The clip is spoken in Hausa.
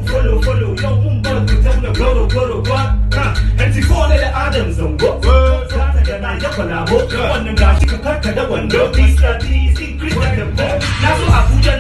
ku follow follow. Yau mun bar ku tauna goro goro gwa. MC4 ne da Adam Zango. Zata da na ya kwalabo. Wannan gashi ka karkada wando. Mr. D is increase the tempo. Na zo Abuja.